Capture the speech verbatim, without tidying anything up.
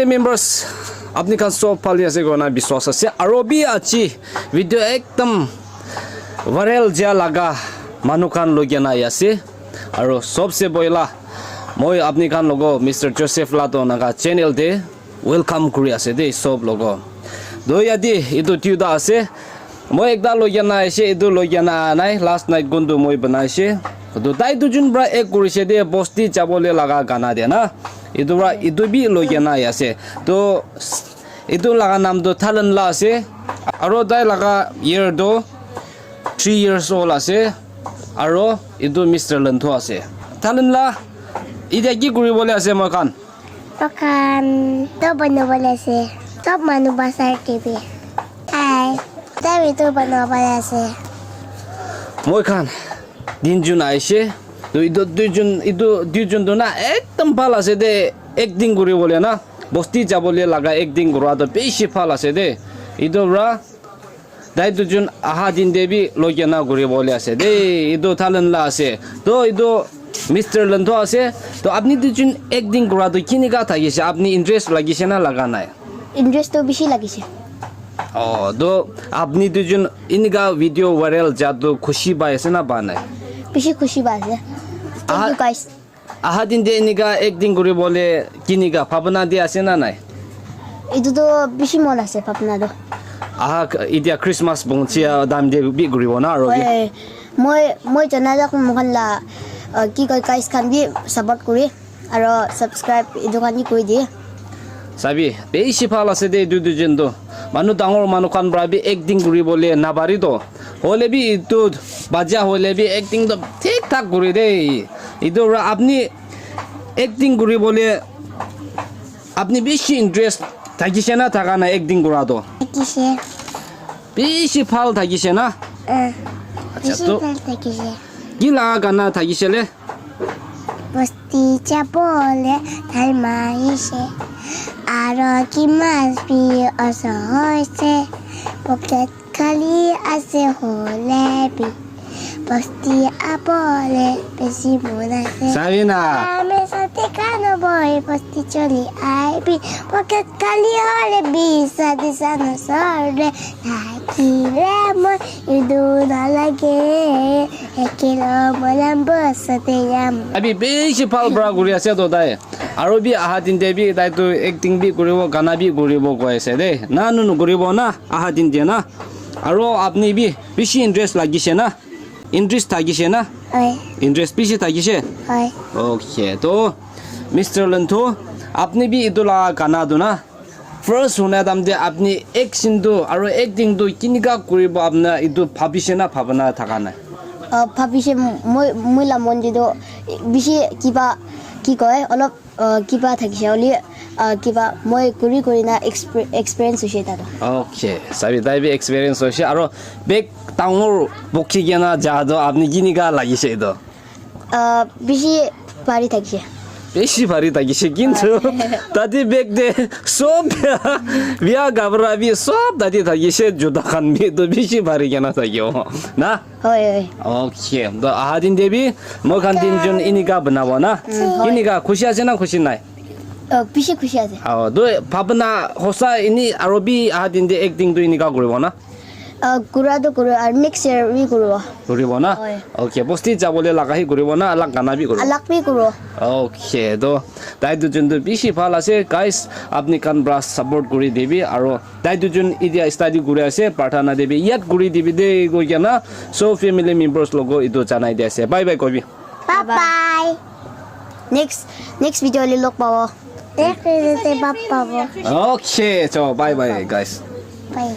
Members, apni khan sob bhal ase koina biswas ase. Aro bi aji video ekdam viral jia laga manu khan loi kena ahi ase. Aro sobse poila moi apni khan logo Mister Joseph Lato Naga channel te welcome kuri ase de sob logo. Do yate etu duita ase. Moi ekta loi kena aise, etu loi kena aha nai. Last night gun tu moi banai ase. Etu tai dujon pra ek kuri se de bosti jabo le laga gana de na. Etu pra etu bi loi kena ahi ase. To etu laga nam tu Thalan La ase. Aro tai laga year tu three years old ase. Aro etu Mister Lantho ase. Thalan La, itia ki kuri bole ase moi khan? Moikhan to banabole ase. Sob manu basar tv. Hi. Tabi to banabole ase. Moi khan tinjun aise. To etu duijun, etu duijun tu na ekdam bhal ase de, acting kuri bole na. Bosti jabo le laga acting kura to bishi bhal ase de. Etu pra tai duijun aha din te bi loi kena kuri bole ase de. Etu Thalan La ase. To etu Mister Lantho ase. To apni duijun acting kura to kinika thakise? Apni interest lagise na laga nai? Interest to bishi lagise. Oh, to apni duijun inika video viral jia to khushi pai ase na pa nai? Bishi khushi pai ase. Thank you, guys. Aha din te inika acting kuri bole kinika bhabna de ase na nai? Etu to bishi mon ase bhabna to. Aha, itia Christmas bongchia time te bi kuri bo na aro ki? Hoi, moi, moi jana jak moikhan la, uh, ki koi, guys khan bi support kuri, aro subscribe etu khan bi kuri di. Sabi, bishi bhal ase de etu duijun to. Manu dangor manu khan pra bi acting kuri bole na pari to. Hole bi etu bacha hole bi acting to thik thak kuri de. Etu pra apni acting kuri bole apni bishi interest thakise na thaka nai acting kura to? Thakise. Bishi bhal thakise na? Uh, acha, bishi to bhal thakise. Ki laga gana thakise le? Bosti jabo le time ahise. Aro Christmas bi oso hoise. Pocket khali ase hole bi. Bosti abole bishi mon ase. Sabi na. Ame sate kano boy bosti choli aibi. Pocket khali hole bi sate sano sore. Thakile mon idu nalage. Ekelo molam bosate yam. Abi bishi bhal pra kuri ase to tai. Aro bi aha din te bi tai to acting bi kuribo, gana bi kuribo koi ase de. Na nu nu kuribo na, aha din te na. Aro apni bi bishi interest lagise na? Interest thakise na? Hoi. Interest bishi thakise? Hoi. Okay, to Mister Lantho, apni bi etu la gana tu na? First huna time te apni action tu aro acting tu kinika kuribo apna etu bhabise na bhabna thaka nai? Uh, bhabise, moi, moi la mon te to bishi kiba, ki koi, olop, uh, kiba thakise, oli, uh, kiba moi kuri kuri na exper-, experience hoise ta to. Okay, sabi tai bi experience hoise, aro bag dangor bukhi kena ja to apni kinika lagise etu? Ah, bishi bhari thakise. Bishi bhari thakise, kintu tate bag te sob bia kapra bi sob tate thakise, juta khan bi to bishi bhari kena thakibo na? Hoi, hoi. Okay, to aha din te bi moi khan tinjon inika banabo na? Mm, hoi. Inika khushi ase na khushi nai? Oh, bishi khushi ase. Oh, to bhabna hosa ini aro bi aha din te acting to inika kuribo na? Ah, kura to kuru, aru next year bi kuribo. Kuribo na? Hoi. Okay, bosti jabole laga hi kuribo na, alag gana bi kuribo? Alag bi kuribo. Okay, to tai dujon to bishi bhal ase, guys, apni khan pra support kuri dibi, aru tai dujon itia study kuri ase, prarthana te bi yad kuri dibi de koi kena, so family members logo etu janai di ase. Bye bye kobi. Bye bye. Next, next video le log pabo. Next video te log pabo. Okay, so bye bye, guys. Bye.